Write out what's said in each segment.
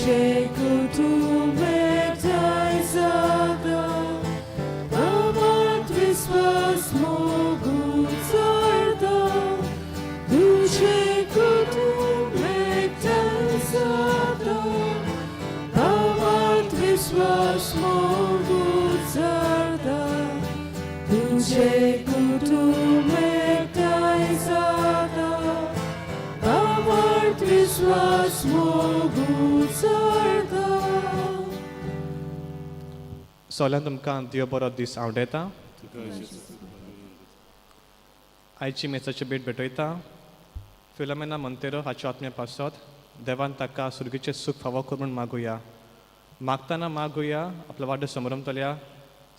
तुझे कुटुंब एकठांय जाता, भावार्थ विस्वास मोगू चडता. तुझे कुटुंब एकठांय जाता, भावार्थ विस्वास मोगू चडता. तुझे कुटुंब एकठांय जाता, भावार्थ विस्वास मोगू चडता. सगळ्यांक तुमकां देव बरो दीस आवडयता. आयची मेसाची भेट भेटयता फिलोमेना मंतेरो हाच्यो आत्म्या पासत देवान ताका सुर्गीचें सूख फावो कर म्हूण मागुया. मागतना मागुया आपलो वाडो समरमतल्या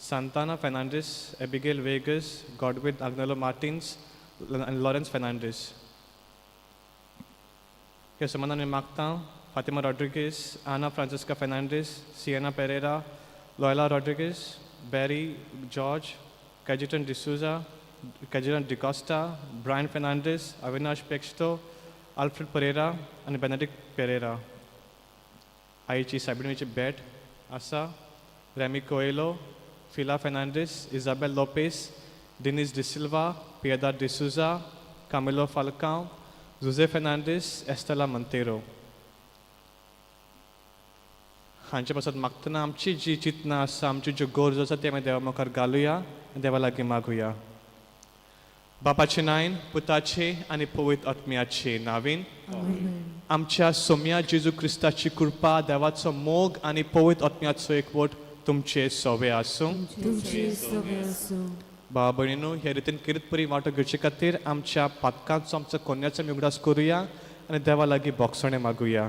सांताना फेर्नांडीस, एबिगेल वेगस, गॉडवीन आग्नेलो मार्टिन्स आनी लॉरेन्स फेर्नांडीस. ह्या संबंदान आमी मागता फातिमा रॉड्रिगीस, आना फ्रांसिस्का फेर्नांडीस, सिएना पेरेरा, लॉयला रॉड्रिगीस, बॅरी जॉर्ज, कॅजिटन डिसूजा, कॅजिटन डिकॉस्टा, ब्रायन फेर्नांडीस, अविनाश पेक्स्टो, आल्फ्रेड परेरा आनी बेनेडिक्ट पेरेरा. आईची सायबिणीची भेट आसा रेमी कोएलो, फिला फेर्नांडीस, इजाबेल लोपेस, डिनीस डिसिल्वा, पियेदाद डिसूजा, कामिलो फाल्कांव, जुजे फेर्नांडीस, एस्टेला मंतेरो. हांचे पासत मागतना आमची जी चिंतना आसा, आमची ज्यो गरजो आसा, ते आमी देवा मुखार घालुया आनी देवा लागीं मागुया. बापाचे नांवान, पुताचे आनी पवित्र आत्म्याचे नांवान. आमच्या सोम्या जेजू क्रिस्ताची कृपा, देवाचो मोग आनी पवित्र आत्म्याचो एकवट तुमचे सवे आसूं. तुमचे सवे आसूं. भावा भयणीनो, ह्या रितीन किरीत परी वांटो घेवचे खातीर आमच्या पातकांचो, आमच्या कोन्याचो आमी उगडास करुया आनी देवा लागीं बोगसणें मागुया.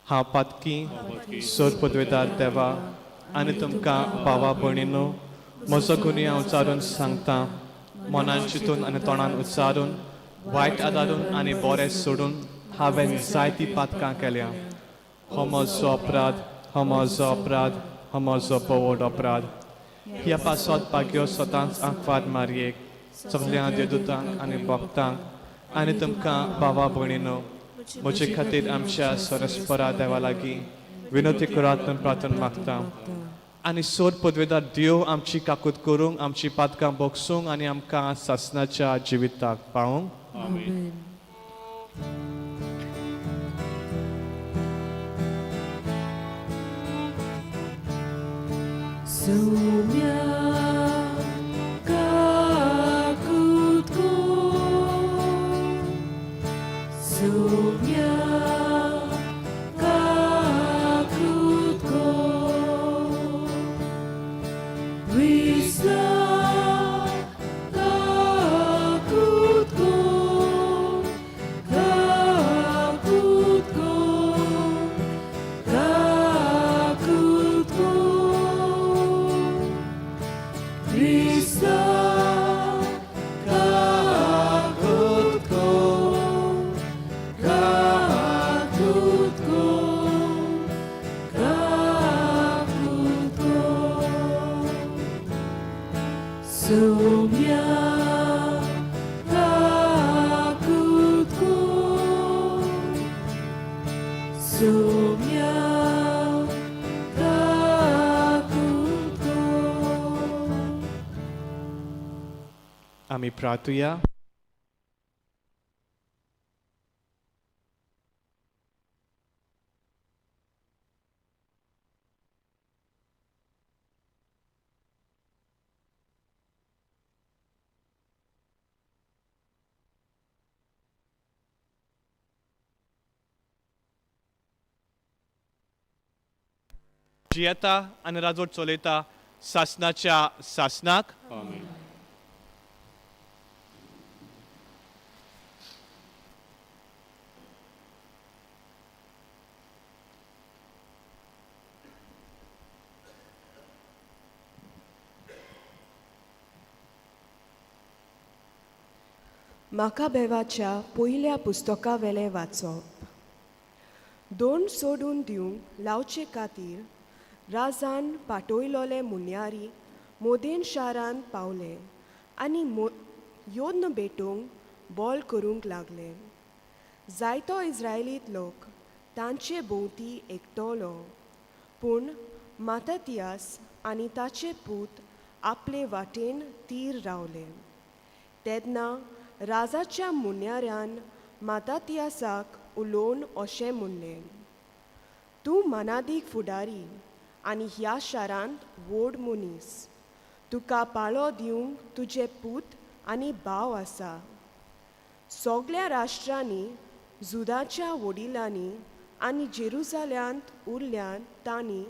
हांव पातकी सोर पदवेदार देवा आनी तुमकां भावा भयणीनो म्हजो गुन्यांव उच्चारून सांगता. मनान चिंतून आनी तोंडान उच्चारून, वायट आदारून आनी बरें सोडून हांवें जायतीं पातकां केल्या. हो म्हजो अपराध, हो म्हजो अपराध, हो म्हजो पवड अपराध. ह्या पासत भाग्यो सदांच आंकवार मारयेक, सगल्या देदुतांक आनी भक्तांक आनी तुमकां भावा भयणीनो म्हजे खातीर आमच्या सरस्परा देवा लागीं विनवती करात म्हूण प्रार्थना मागता. आनी सोद पदवेदार देव आमची काकूत करूंक, आमची पातकां बोगसूंक आनी आमकां सासनाच्या जिविताक पावोवंक. आमेन. सोम्या काकूत कर, सोम्या काकूत कर, क्रिस्ता काकूत कर, काकूत कर, काकूत कर, क्रिस्ता काकूत कर, काकूत कर, काकूत कर, सोम्या काकूत कर, सोम्या काकूत कर. आमी प्रार्थुया. जियेता आनी राजवट चलयता सासनाच्या सासनाक. आमेन. माकाबेवाच्या पयल्या पुस्तका वेलें वाचप. दोन सोडून दिवंक लावचे खातीर राजान पाटयलोले मुन्यारी मोदेन शारांत पावले आनी मो योद्न भेटूंक बोल करूंक लागले. जायतो इस्रायलीत लोक तांचे भोंवती एकटलो पूण माततियास आनी ताचे पूत आपले वाटेन तीर रावले. तेन्ना राजाच्या मुन्याऱ्यान मातातियासाक उलोवन अशें म्हणलें, तूं मनादीक फुडारी आनी ह्या शारांत व्हड मनीस, तुका पाळो दिवंक तुजे पूत आनी भाव आसा. सगल्या राष्ट्रांनी जुदाच्या वडिलांनी आनी जेरुजाल्यांत उरल्यात तांणी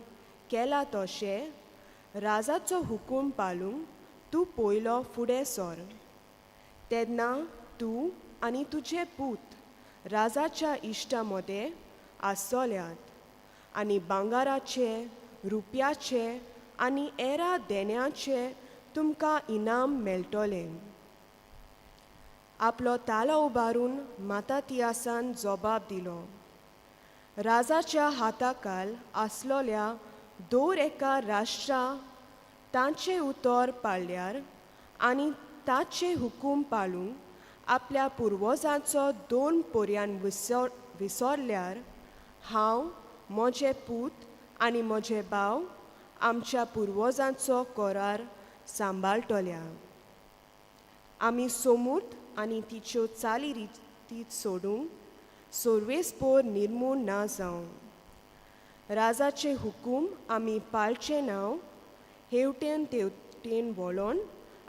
केलां तशें राजाचो हुकूम पाळूंक तूं पयलो फुडें सर. तेन्ना तूं आनी तुजे पूत राजाच्या इश्टा मदें आसतल्यात आनी भांगराचे रुपयाचे आनी एरा देण्याचे तुमकां इनाम मेळटलें. आपलो तालो उबारून मातातियासान जबाब दिलो, राजाच्या हाताखाल आसलोल्या दर एका राष्ट्रा तांचें उतर पाळल्यार आनी ताचे हुकूम पाळूंक आपल्या पुर्वजांचो दोन पर्यान विसरल्यार हांव म्हजे पूत आनी म्हजे भाव आमच्या पुर्वजांचो करार सांबाळटल्या. आमी सोमूर्त आनी तिच्यो चाली रिती सोडूंक सोर्वेसपोर निर्मूळ ना जावं. राजाचे हुकूम आमी पाळचे नांव हेवटेन तेवटेन वळोन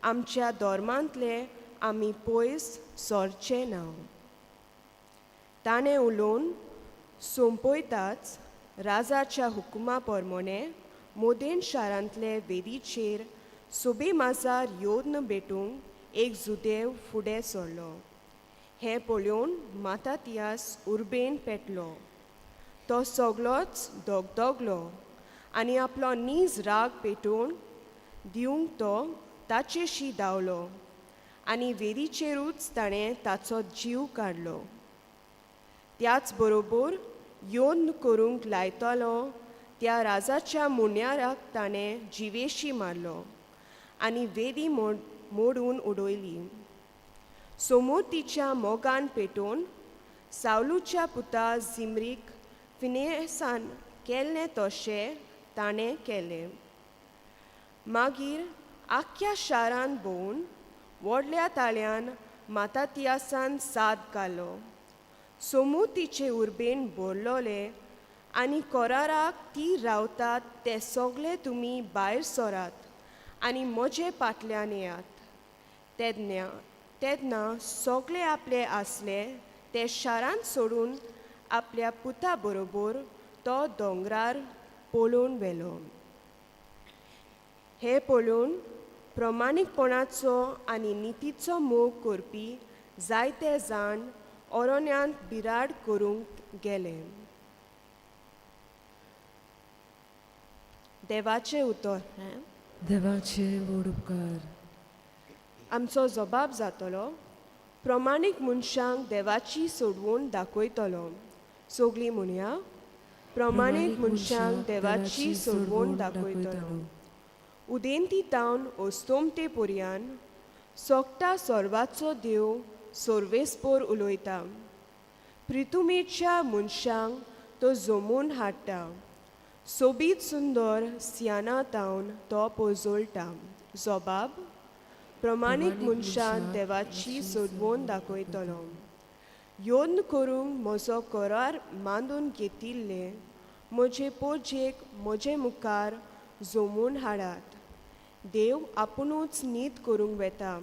आमच्या धर्मांतले आमी पयस सरचे नांव. ताणें उलोवन सोंपयताच राजाच्या हुकुमा प्रमाणे मोदेन शारांतले वेदीचेर सोबे माजार योद्न भेटूंक एक जुदेव फुडें सरलो. हें पळोवन मातातियास उर्बेन पेटलो. तो सगलोच दगदगलो आनी आपलो नीज राग पेटोवन दिवंक तो ताचेशी धांवलो आनी वेदीचेरूच ताणें ताचो जीव काडलो. त्याच बरोबर योन करूंक लायतलो त्या राजाच्या मुन्याराक ताणें जिवेशी मारलो आनी वेदी मोडून उडयली. सोमोतीच्या मोगान पेटोवन सावलूच्या पुता जिमरीक फिनेसान केल्लें तशें ताणें केलें. मागीर आख्ख्या शारांत भोंवून व्हडल्या ताळ्यान मातातियासान साद घालो. सोमुतीचे उर्बेन भरलोले आनी कराराक ती रावतात ते सगळे तुमी भायर सरात आनी म्हजे पाटल्यान येयात. तेन्ना तेन्ना सगळे आपले आसले ते शारांत सोडून आपल्या पुता बरोबर तो दोंगरार पळोवन व्हेलो. हें पळोवन प्रमाणीकपणाचो आनी नितीचो मोग करपी जायते जाण ओरोन्यांत बिराड करूंक गेले. देवाचें उतर हें देवाचे व्हड उपकार. आमचो जबाब जातलो प्रमाणीक मनशांक देवाची सोडवण दाखयतलो. सगळीं म्हणया, प्रमाणीक मनशांक देवाची सोडवण दाखयतलो. उदेंती तावन ओस्तोमते पर्यान सोगटा सर्वाचो देव सोर्वेसपोर उलयता. प्रितुमेच्या मनशांक तो जमून हाडटा. सोबीत सुंदर सियाना तावन तो पोजोळटा. जबाब प्रमाणीक मनशान देवाची सोडवण दाखयतलो. योन करूंक म्हजो करार मांदून घेतिल्ले म्हजे पोजेक म्हजे मुखार जमून हाडात. देव आपुणूच नीत करूंक वेता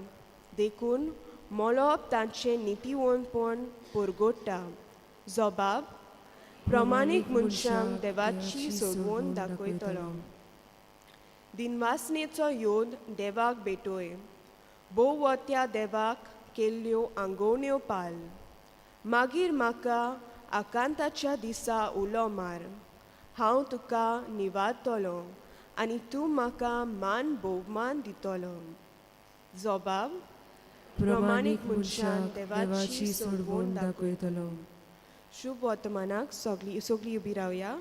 देखून मळब तांचें नितीवंतपण परगोडटा. जबाब प्रमाणीक मनशांक देवाची सोडवण दाखयतलो. दिनवासनेचो योद देवाक भेटोय. भोव वत्या देवाक केल्ल्यो आंगोवण्यो पाल. मागीर म्हाका आकांताच्या दिसा उलो मार. हांव तुका निवारतलो आनी तूं म्हाका मान भोवमान दितलो. जबाब प्रमाणीक मनशाक देवाची सोडवण दाखयतलो. शुभ वर्तमानाक सगळीं सगळीं उबी रावया.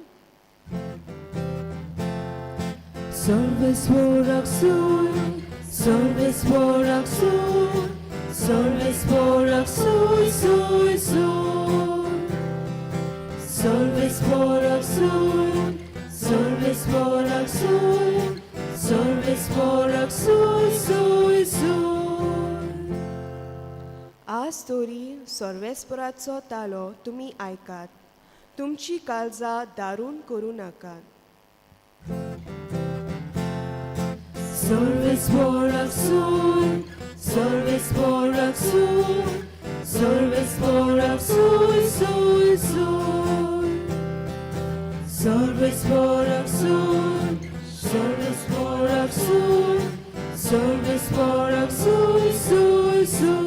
सर्वेस्वराक सूय, सर्वेस्वराक सूय, सर्वेस्वराक सूय, सूय, सूय. तरी सर्वेस्पराचो तालो तुमी आयकात, तुमची काळजां दारून करूं नाकात. Service soy, service soy, service soy, soy, soy. Service soy, service soy, service soy, soy, soy.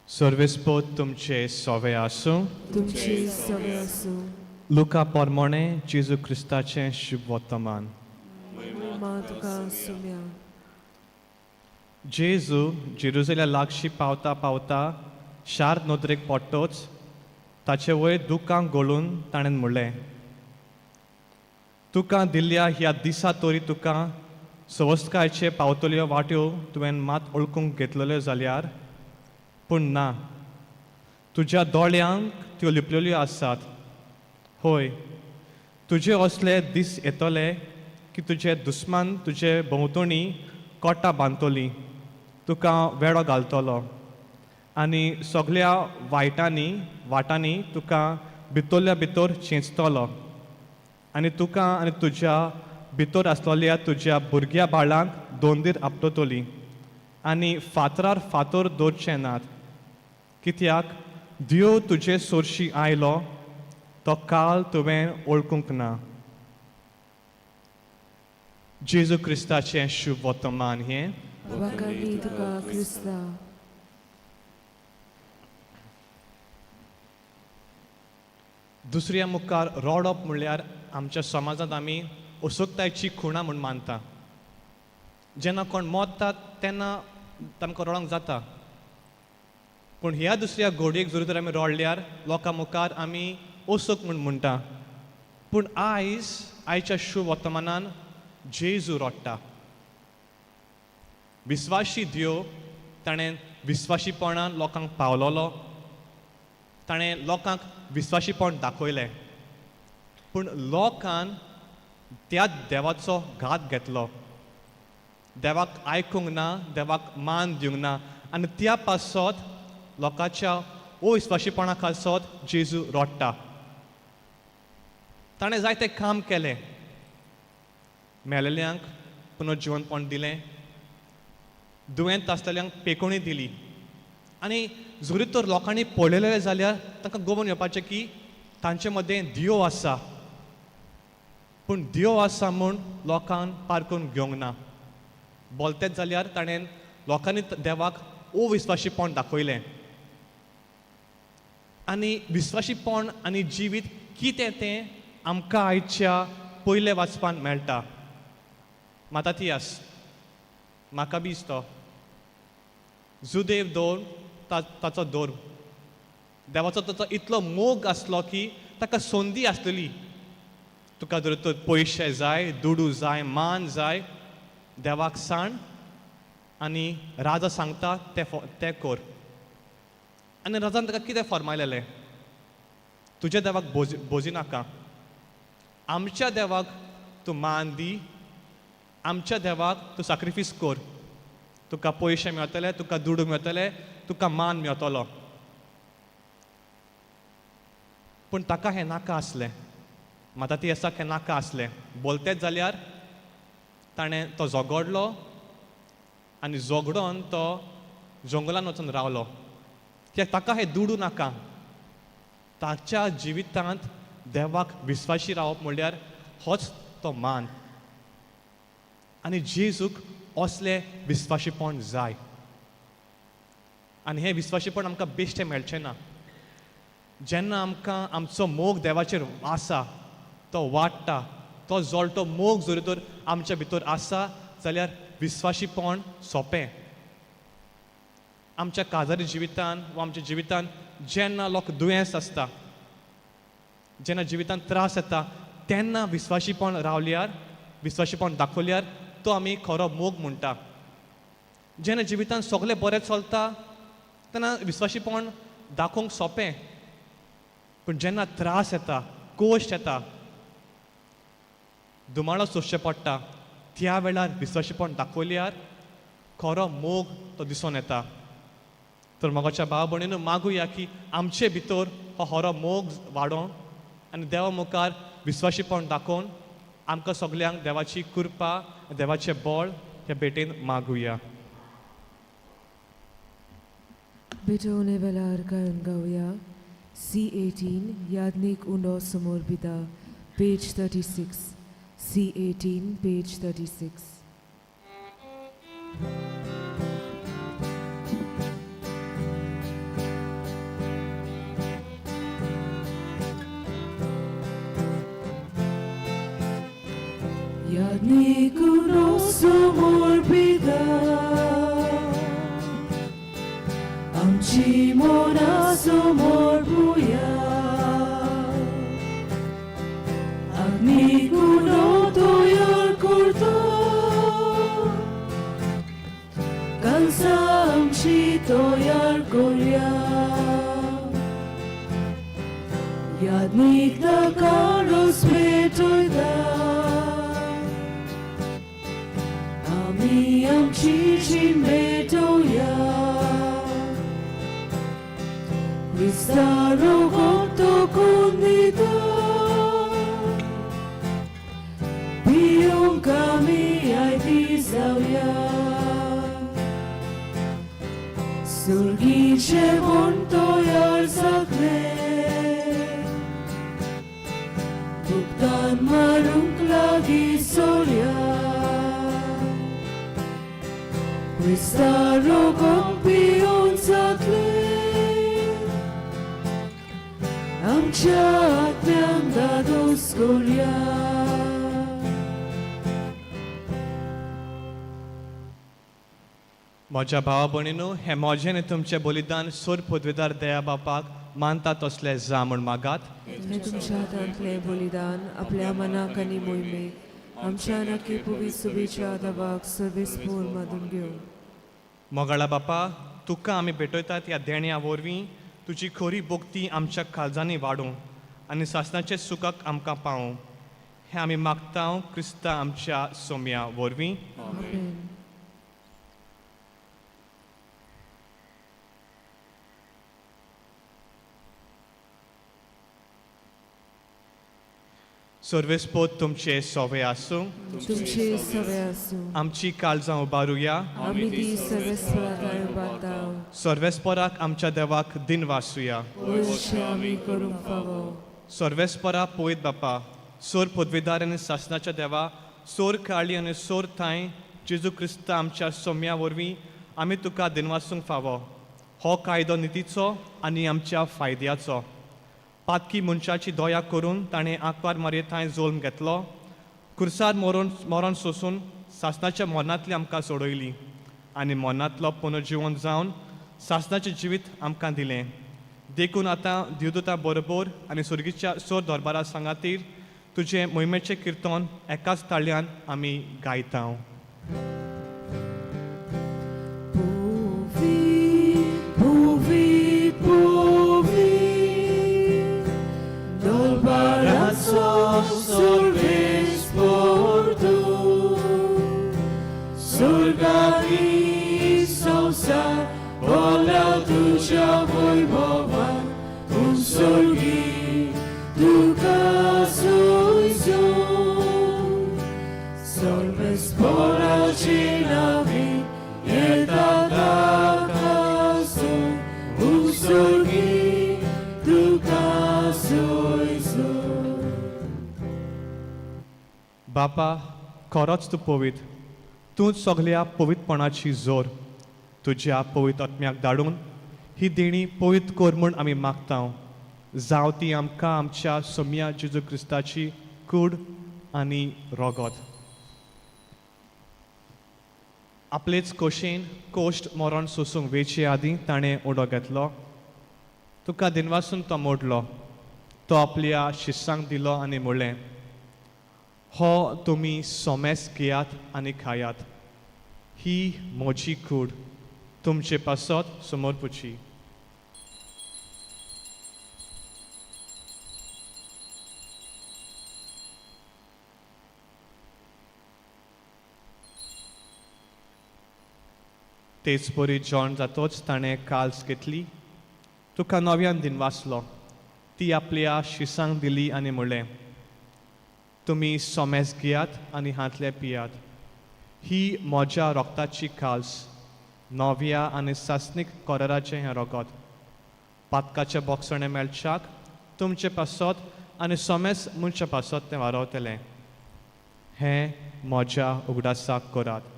सर्वेस्पोत तुमचे सोवे आसूं. तुमची सवे आसूं. लुका पोरमोणे जेजू क्रिस्ताचें शुभ वर्तमान. मा तुका सुम्या. जेजू जेरुजल्या लागशी पावता पावता शार नदरेक पडटोच ताचे वयर दुकां गळून ताणें म्हणलें, तुका दिल्ल्या ह्या दिसा तरी तुका सवस्तकायचे पावतल्यो वाट्यो तुवें मात ओळखूंक घेतलेल्यो जाल्यार, पूण ना, तुज्या दोळ्यांक त्यो लिपलेल्यो आसात. होय, तुजे असले दीस येतले की तुजे दुस्मान तुजे भोंवतणी कोटा बांदतली, तुका वेडो घालतलो आनी सगल्या वायटांनी वाटांनी तुका भितरल्या भितर चेंचतलो आनी तुका आनी तुज्या भितर आसलेल्या तुज्या भुरग्या बाळांक दोंदीर आपटतली आनी फातरार फातर दवरचे नात, कित्याक देव तुजे सोरशी आयलो तो काल तुवें वळखूंक ना. जेजू क्रिस्ताचें शुभ वर्तमान हें. वाखाणी तुका क्रिस्ता. दुसऱ्या मुखार रडप म्हणल्यार आमच्या समाजांत आमी असोकतायची खुणा म्हूण मानता. जेन्ना कोण मरता तेन्ना तांकां रडोंक जाता, पूण ह्या दुसऱ्या घोडयेक जर तर आमी रडल्यार लोकां मुखार आमी असोक म्हूण म्हणटा. पूण आयज आयच्या शुभ वर्तमानान जेजू रडटा. विस्वाशी देव ताणें विस्वाशीपणान लोकांक पावलोलो, ताणें लोकांक विस्वाशीपण दाखयलें, पूण लोकान त्या देवाचो घात घेतलो, देवाक आयकूंक ना, देवाक मान दिवंक ना आनी त्या पासत लोकांच्या अविस्वाशीपणा पासत जेजू रडटा. ताणें जायतें काम केलें, मेलेल्यांक पुनर्जिवनपण दिलें, दुयेंत आसलेल्यांक पेकोणी दिली आनी जरी तर लोकांनी पळयलें जाल्यार तांकां गोवन येवपाचें की तांचे मदें देव आसा, पूण देव आसा म्हूण लोकांक पारखून घेवंक ना. बोलतेच जाल्यार ताणें लोकांनी देवाक अविस्वाशीपण दाखयलें आनी विस्वाशीपण आनी जिवीत कितें तें आमकां आयच्या पयले वाचपान मेळटा. मातातियास म्हाका बीज तो जुदेव दोर ताचो दोर देवाचो ताचो इतलो मोग आसलो की ताका संदी आसलेली, तुका जर तर पयशे जाय, दुडू जाय, मान जाय, देवाक सांड आनी राजा सांगता तें कर. आनी राजान ताका कितें फर्मायलेलें, तुज्या देवाक बोजी नाका, आमच्या देवाक तूं मान दी, आमच्या देवाक तूं साक्रिफीस कर, तुका पयशे मेळटले, तुका दुडू मेळटले, तुका मान मेळटलो. पूण ताका हें नाका आसलें, मातातियासाक हें नाका आसलें. बोलतेच जाल्यार ताणें तो झगडलो आनी झगडोन तो जंगलान वचून रावलो, कित्याक ताका हें दुडू नाका. ताच्या जिवितांत देवाक विस्वाशी रावप म्हणल्यार होच तो मान आनी जेजूक असलें विस्वाशीपण जाय आनी हें विस्वाशीपण आमकां बेश्टें मेळचें ना. जेन्ना आमकां आमचो मोग देवाचेर आसा, तो वाडटा, तो जळटो मोग जर तर आमच्या भितर आसा जाल्यार विस्वाशीपण सोंपें. आमच्या काजारी जिवितान वा आमच्या जिवितान जेन्ना लोक दुयेंस आसता, जेन्ना जिवितान त्रास येता, तेन्ना विस्वाशीपण रावल्यार, विस्वाशीपण दाखयल्यार तो आमी खरो मोग म्हणटा. जेन्ना जिवितान सगळें बरें चलता तेन्ना विस्वाशीपण दाखोवंक सोंपें, पूण जेन्ना त्रास येता, कोश्ट येता, दुमाळो सोंसचें पडटा, त्या वेळार विस्वाशीपण दाखयल्यार खरो मोग तो दिसोन येता. तर मोगाच्या भाव भयणीनो, मागुया की आमचे भितर हो खरो मोग वाडोवन आनी देवा मुखार विस्वाशीपण दाखोवन आमकां सगल्यांक देवाची कृपा, देवाचें बळ हे भेटेन मागुया. भेटवणे वेळार गायन गावया C18 याज्ञीक उंडो समोर पिता, पेज 36. C18 page 36. याज्ञीक उंडो समोर पिता, आमची मनां समोर पुया, अग्नी गुणो तयार करता, कालसा आमची तयार करया, याज्ञीक ताका रोस पेटयता, आमी आमची जीण भेटोवया, क्रिस्ता रोगोत कोण दिता, पिवंक आमी आयती जावया, सुर्गी जेवण तयार जातलें, भुगतान मारूंक लागीं सोरया, क्रिस्ता रोगोत पिवन जातलें, आमच्या आत्म्यांक दादोस करया. म्हज्या भावा भयणीनो, हें म्हजें आनी तुमचें बलिदान सोर पदवेदार दया बापाक मानता तसलें जा म्हूण मागात. हें तुमच्या हातांतलें बलिदान आपल्या मनाक आनी मोहिमेक आमच्या नक्की पुवी सुबेच्या दबाक सर्वेस्पोर मादून घेवं. मोगाळा बापा, तुका आमी भेटयतात ह्या देण्या वरवीं तुजी खरी भक्ती आमच्या काळजांनी वाडूं आनी सासणाचें सुखाक आमकां पावूं, हें आमी मागता क्रिस्ता आमच्या सोम्या वरवीं. आमेन. सर्वेस्पोत तुमचे सोवे आसूं. तुमचे सवे आसूं. आमची काळजां उबारुया. आमी ती सर्वेस्पराक उबारता. सर्वेस्पराक आमच्या देवाक दिन वासुया. वयशे आमी करूंक फावो. सर्वेस्परा पयत बापा, सोर पदवेदार आनी सासणाच्या देवा, सोर काळी आनी सोर थांय जेजू क्रिस्ता आमच्या सोम्या वरवीं आमी तुका दिनवासूंक फावो. हो कायदो नितीचो आनी आमच्या फायद्याचो. पातकी मनशाची दया करून ताणें आंकवार मारये थांय जल्म घेतलो, खुर्सार मरून मरण सोसून सासणाच्या मरणांतली आमकां सोडयली आनी मरणांतलो पुनर्जिवन जावन सासणाचें जिवीत आमकां दिलें. देखून आतां देवदूता बरोबर आनी सुर्गीच्या सोर दरबारा सांगातीर तुजें मोहिमेचें किर्तन एकाच ताळ्यान आमी गायता. बापा, खरोच तूं पवित्र, तूं सगल्या पवित्रपणाची जोर. तुज्या पवित्र आत्म्याक धाडून ही देणी पवित्र कर म्हूण आमी मागता. जावं ती आमकां आमच्या सोम्या जेजू क्रिस्ताची कूड आनी रोगत. आपलेच कोशेन कोश्ट मरण सोसूंक वेचे आदीं ताणें उडो घेतलो, तुका दिनवासून तो मोडलो, तो आपल्या शिस्सांक दिलो आनी म्हणलें, हो तुमी सोमेस घेयात आनी खायात, ही म्हजी कूड तुमचे पासत समर्पुची. तेच परी जेवण जातोच ताणें काल्स घेतली, तुका नव्यान दिनवासलो, ती आपल्या शिसांक दिली आनी म्हणलें, तुमी सोमेस घेयात आनी हांतले पियात. ही म्हज्या रोगताची काल्स, नव्या आनी सासणीक कराराचें हें रोगत. पातकाचें बोगसणें मेळच्याक तुमचे पासत आनी सोमेस मनशा पासत तें वारवतलें. हें म्हज्या उगडासाक करात.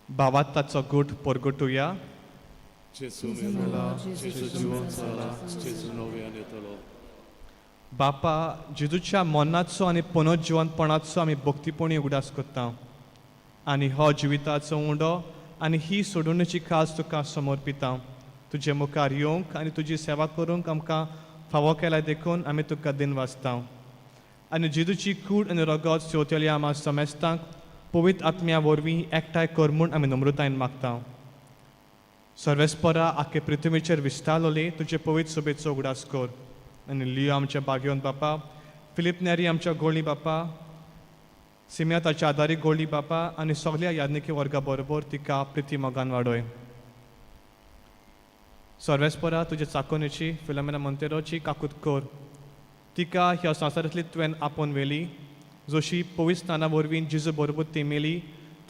भावार्थाचो गूट परगटुया. जेजू मेला, जेजू जिवन जाला, जेजू नव्यान येतलो. बापा, जेजूच्या मनाचो आनी पुनर्जिवनपणाचो आमी भक्तीपणी उगडास करता आनी हो जिविताचो उंडो आनी ही सोडवणेची खास तुका समर्पिता. तुजे मुखार येवंक आनी तुजी सेवा करूंक आमकां फावो केल्या देखून आमी तुका दिनवासता. आनी जेजूची कूड आनी रगत सेवतल्या आमा समेस्तांक पवित्र आत्म्या वरवीं एकठांय कर म्हूण आमी नम्रतायेन मागता. सर्वेस्परा आख्खे पृथ्वीचेर विस्तारलोले तुजे पवित्र सभेचो उगडास कर. आनी लियो आमच्या बागेवन बापा, फिलीप नेरी आमच्या गोळी बापा, सिमिया ताच्या आदारी गोळी बापा आनी सगल्या याज्ञिकी वर्गा बरोबर तिका प्रिती मोगान वाडय. सर्वेस्परा तुजे चाकोनेची फिलोमेना मोंतेरोची काकूत कर. तिका ह्या संवसारांतली तुवें आपोवन व्हेली, जशी पवित्र स्नाना वरवीं जेजू बरोबर ती मेली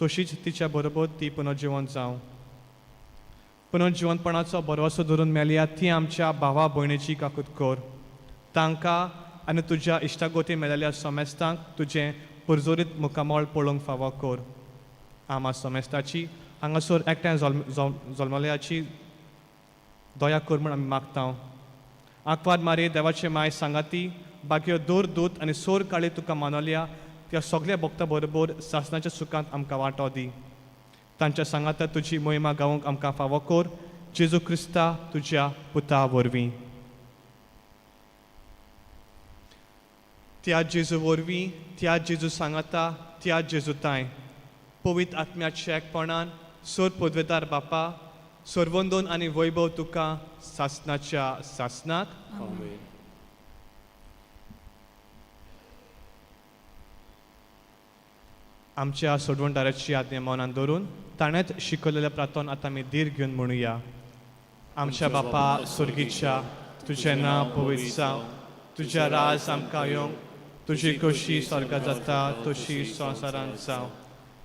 तशीच तिच्या बरोबर ती पुनर्जिवन जावं. पुनर्जिवनपणाचो भरवसो धरून मेल्या ती आमच्या भावा भयणीची काकूत कर. तांकां आनी तुज्या इश्टागोती मेळिल्ल्या समेस्तांक तुजें पुरजोरीत मुखामळ पळोवंक फावो कर. आमा समेस्ताची हांगासर एकठांय जल्मल्याची दया कर म्हूण आमी मागता. आंकवार मारे देवाचे माय सांगाती बाकी दोर दूत आनी सोर काळी तुका मानवल्या त्या सगल्या भक्ता बरोबर सासणाच्या सुखांत आमकां वांटो दी. तांच्या सांगाता तुजी मोहिमा गावंक आमकां फावो कर. जेजू क्रिस्ता तुज्या पुता वरवीं. त्या जेजू वरवीं, त्या जेजू सांगाता, त्या जेजू तांय पवित्र आत्म्याच्या एकपणान सोर पदवेदार बापा, सर्वंदोन आनी वैभव तुका सासणाच्या सासणाक. आमेन. आमच्या सोडवणदाराची आज्ञा मनान धरून ताणेंच शिकयलेल्या प्रार्थन आतां आमी धीर घेवन म्हणुया. आमच्या बापा स्वर्गीच्या, तुजें नांव पवित्र जावं, तुजें राज आमकां येवंक, तुजी खोशी स्वर्गांत जाता तशी संवसारांत जावं.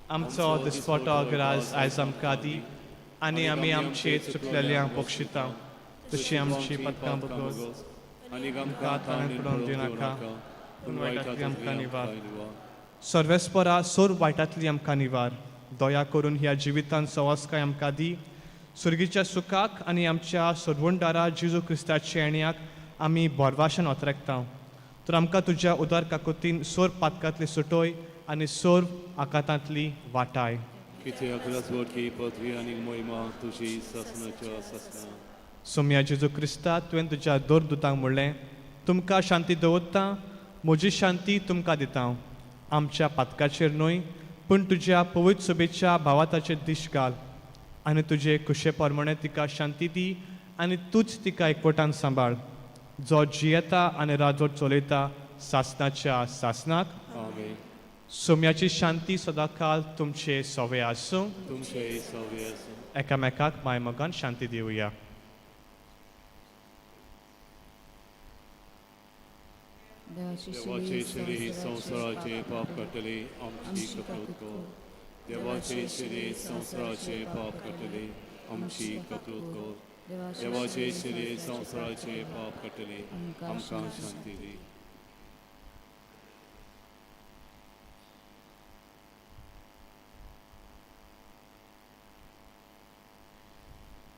आमचो दिसपटो ग्रास आयज आमकां दी आनी आमी आमचे चुकलेल्यांक बक्षिता तशी आमची पदकां बगोस आनी आमकां ताणें पडून दिवनाका, पूण वायटांतली आमकां निवार. सर्वेस्परा सोर वायटांतली आमकां निवार. दया करून ह्या जिवितान सवासकाय आमकां दी. सुर्गीच्या सुखाक आनी आमच्या सोडवणदारा जेजू क्रिस्ताच्या येण्याक आमी भरवाशन ओतरेकता. तर आमकां तुज्या उदार काकुतीन सोर पातकांतली सुटोय आनी सोर आकातांतली वाटाय. कित्याक राजवटकी पदवी आनी मोहिमा तुजी सासणाच्या सासणा. सोम्या जेजू क्रिस्ता, तुवें तुज्या दोर दुतांक म्हणलें, तुमकां शांती दवरता, म्हजी शांती तुमकां दिता. आमच्या पातकाचेर न्हय पूण तुज्या पवित्र सभेच्या भावाताचेर दीश घाल आनी तुजे खुशे प्रमाणे तिका शांती दी आनी तूंच तिका एकवटान सांबाळ, जो जियेता आनी राजवट चलयता सासणाच्या सासणाक. आमेन. सोम्याची शांती सदांकाल तुमचे सवे आसूं. तुमचे सवे आसूं. एकामेकाक मायमोगान शांती दिवया. देवाचे शिरी संवसाराचे पाप काडटले आमची ककलूत कर. देवाचे शिरी संवसाराचे पाप काडटले आमची ककलूत कर. देवाचे शिरी संवसाराचे पाप काडटले आमकां शांती दी.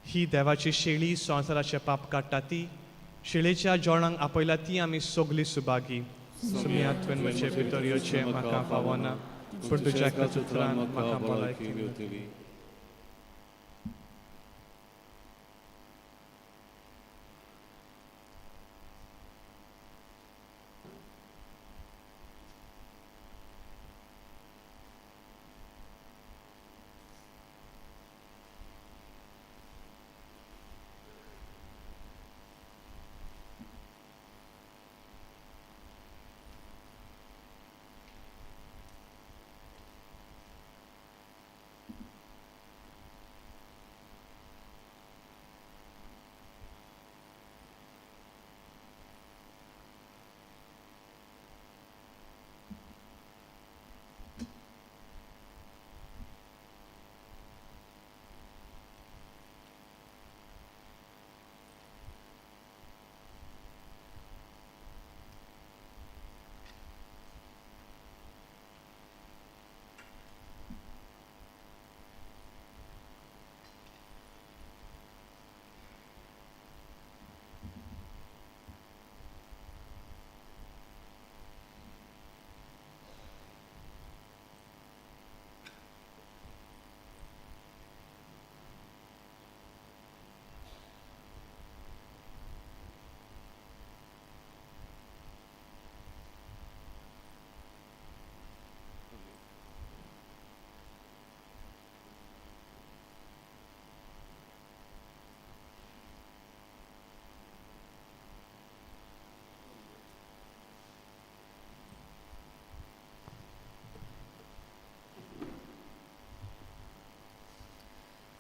ही देवाची शेळी संवसाराचे पाप काडटा ती शेळेच्या जेवणाक आपयला ती आमी सगळी सुभागी. सोम्या, तुवें म्हजे भितर येवचें म्हाका फावना, पूण तुज्या एकाच उतरान म्हाका भलायकी मेळटली.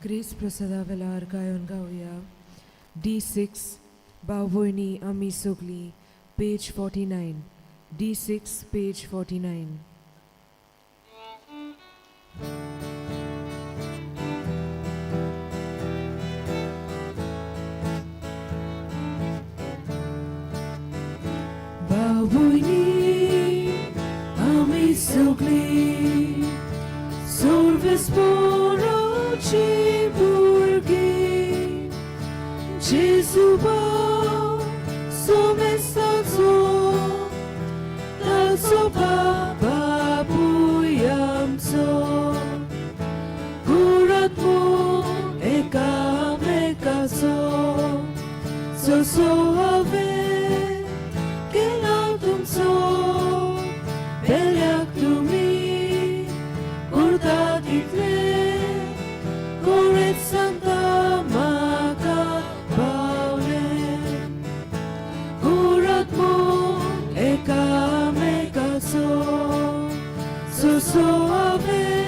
क्रिस्त प्रसादा वेलार गायोन गावया D6 भाव भयणी आमी सगलीं page 49 D6 page 49. भाव भयणी आमी सगलीं सर्वेस्पोराची भुरगीं जेजू भाव सोमेस्ताचो ताचो बापूय आमचो कुरात म्हूण एकामेकाचो जसो हांवें केला तुमचो बेल्याक तुमी करता तितलें कोरेत सांगता म्हाका पावलें कुरात म्हूण एकामेकाचो जसो हांवें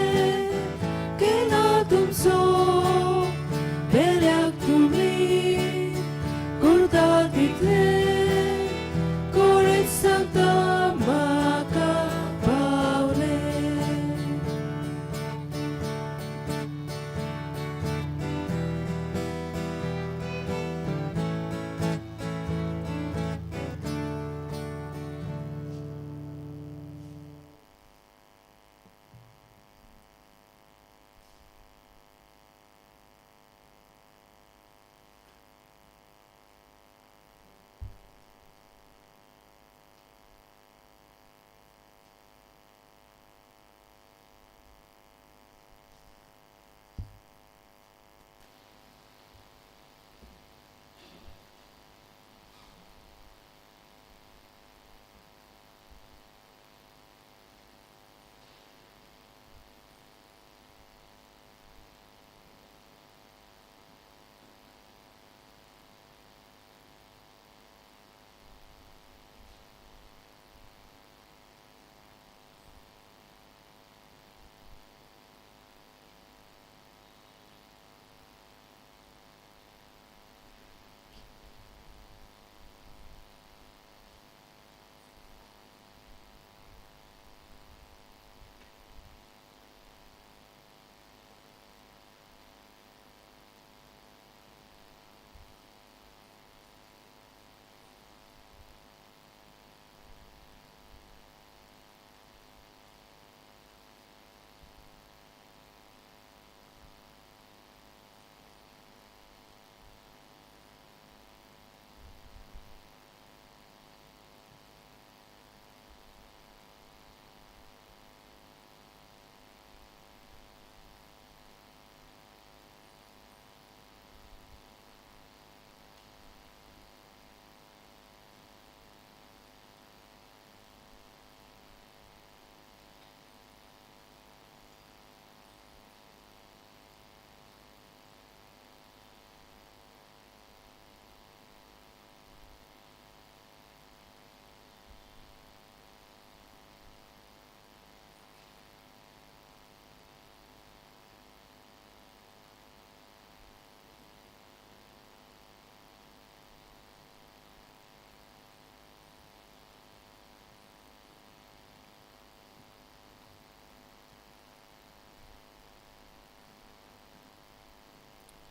केला तुमचो बेल्याक तुमी करता तितलें कोरेत सांगता म्हाका पावलें.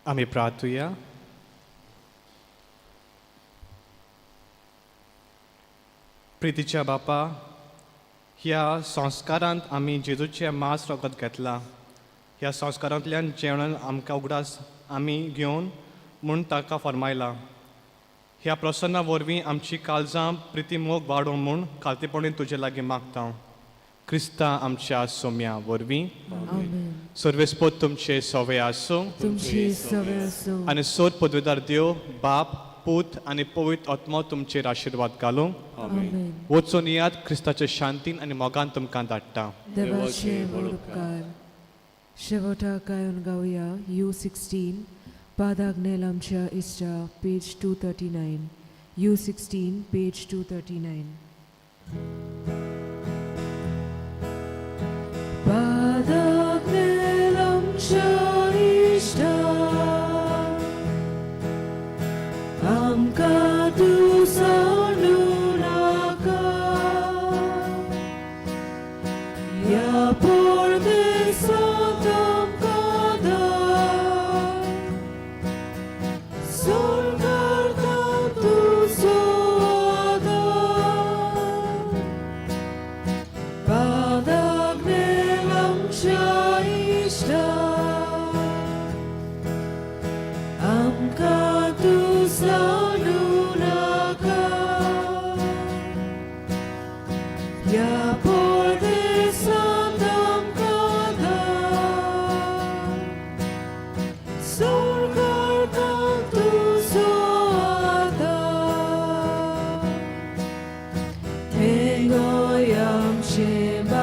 आमी प्रार्थुया. प्रितीच्या बापा, ह्या संस्कारांत आमी जेजूचें मांस रगत घेतलां. ह्या संस्कारांतल्यान जेवण आमकां उगडास आमी घेवन म्हूण ताका फर्मायलां. ह्या प्रसन्ना वरवीं आमची काळजां प्रिती मोग वाडोवं म्हूण खालतेपणी तुजे लागीं मागता, क्रिस्ता आमच्या सोम्या वरवीं. आमेन. सर्वेस्पोत तुमचे सवे आसूं. तुमची सवे आसूं. आनी सोद पदवेदार देव बाप, पूत आनी पवित्र आत्मो तुमचेर आशिर्वाद घालूं. आमेन. वचून याद, क्रिस्ताचे शांतीन आनी मोगान तुमकां धाडटा. देवाचे व्हड उपकार. शेवटाक गायन गावया U16 पादाग्नेल आमच्या इश्टा page 239 U16 page 239. पादाग्नेल आमच्या इश्टा. ह्या परदेसांत आमकां धाड. सोडकर्ताक तुजो आदार. हें गोंय आमचें.